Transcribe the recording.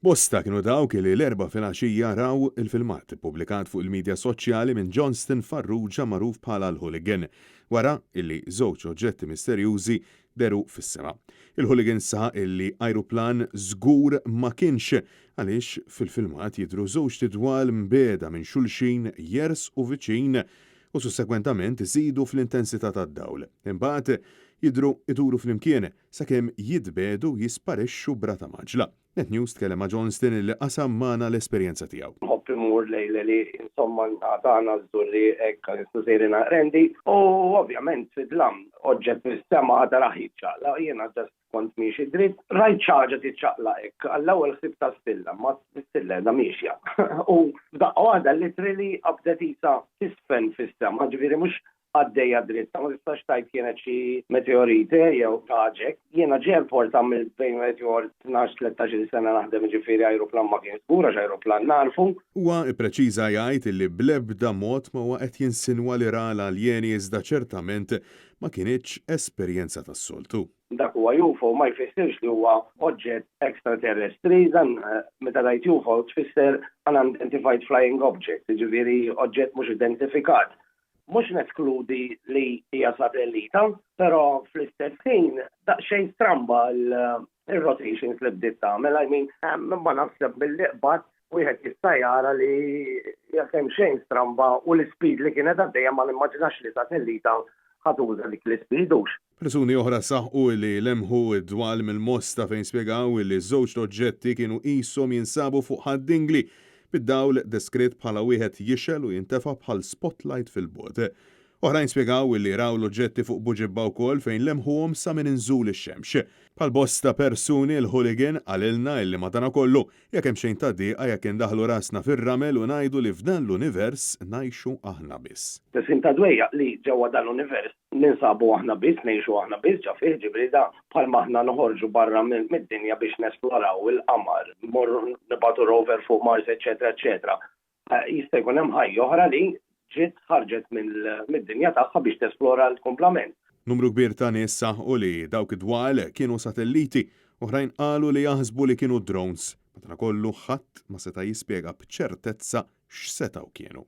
Bosta kienu dawk li l-Erbgħa filgħaxija raw il-filmat ippubblikat fuq il-midja soċjali minn Johnston Farrugia magħruf bħala l-Hooligan, wara illi żewġ oġġetti misterjużi dehru fis-sema. Il-Hooligan saħaq illi ajruplan żgur ma kienx għaliex fil-filmat jidhru żewġt idwal mbiegħda minn xulxin jersqu viċin u sussegwentament iżidu fl-intensità tad-dawl. Imbagħad jidhru iduru flimkien sakemm jitbiegħdu u jisparixxu b'rata mgħaġġla. Net News tkellem ma' Johnston li qasam magħna l-esperjenza tiegħu. Nħobb immur lejn l-għelieqi insomma n-naħa tagħna ż-Żurrieq hekk għal ismu sejrin għal-Qrendi u ovvjament fid-dlam oġġett fis-sema tarah jiċċaqlaq jiena just kont miexi dritt rajt xi ħaġa tiċċaqlaq hekk għall-ewwel ħsibtha stilla imma l-istilla qiegħda miexja u f'daqqa waħda literally qabdet qisha tiżfen fis-sema ġifieri mhux għaddejja dritta, ma tistax tgħid kienet xi meteorite jew xi ħaġa hekk. Jiena ġie airport għamilt bejn wieħed ieħor 12, 13-il sena naħdem jiġifieri ajruplan ma kienx żgur għax ajruplan nagħrfu. Huwa ppreċiża jgħid illi bl-ebda mod ma huwa qed jinsinwa li ra l-aljeni iżda ċertament ma kinitx esperjenza tas-soltu. Dak huwa UFO ma jfissirx li huwa oġġett extraterrestri, dan meta tgħid UFO tfisser unidentified flying object, jiġifieri oġġett mhux identifikat. Mhux neskludi li hija satellita, però fl-istess ħin daqsxejn stramba l-rotations li bdiet tagħmel, I mean, imma naħseb milli qbadt wieħed jista' jara li hija kemxejn stramba u l-ispeed li kienet għaddejja ma nimmaġinax li satellita ħa tuża dik l-ispeed hux. Persuni oħra saħqu li lemħu d-dwal mill-Mosta fejn spjegaw li ż-żewġt oġġetti kienu qishom jinsabu fuq Ħad-Dingli, bid-dawl deskritt bħala wieħed jixgħel u jintefa' bħal spotlight fil-bogħod. Oħrajn spjegaw li raw l-oġġetti fuq Buġibba wkoll fejn lemħuhom sa minn inżul ix-xemx. Bħal bosta persuni l-hooligan qalilna illi madanakollu hija kemxejn ta' dieqa jekk indaħħlu rasna fir-ramel u ngħidu li f'dan l-univers ngħixu aħna biss. Tisħin ta' dwejjaq li ġewwa dan l-univers ninsabu aħna biss, ngħixu aħna biss ġa fih, ġifieri da bħalma aħna noħorġu barra mid-dinja biex nesploraw il-qamar, mmorru nibagħtu rover fuq Mars eċċetera eċċetera. Jista' jkun hemm ħajja oħra li ġiet ħarġet mid-dinja tagħha biex tesplora l-kumplament. Numru kbir ta' nies saħqu li dawk id-dwal kienu satelliti, oħrajn qalu li jaħsbu li kienu drones. Madankollu ħadd ma seta' jispjega b'ċertezza x'setgħu kienu.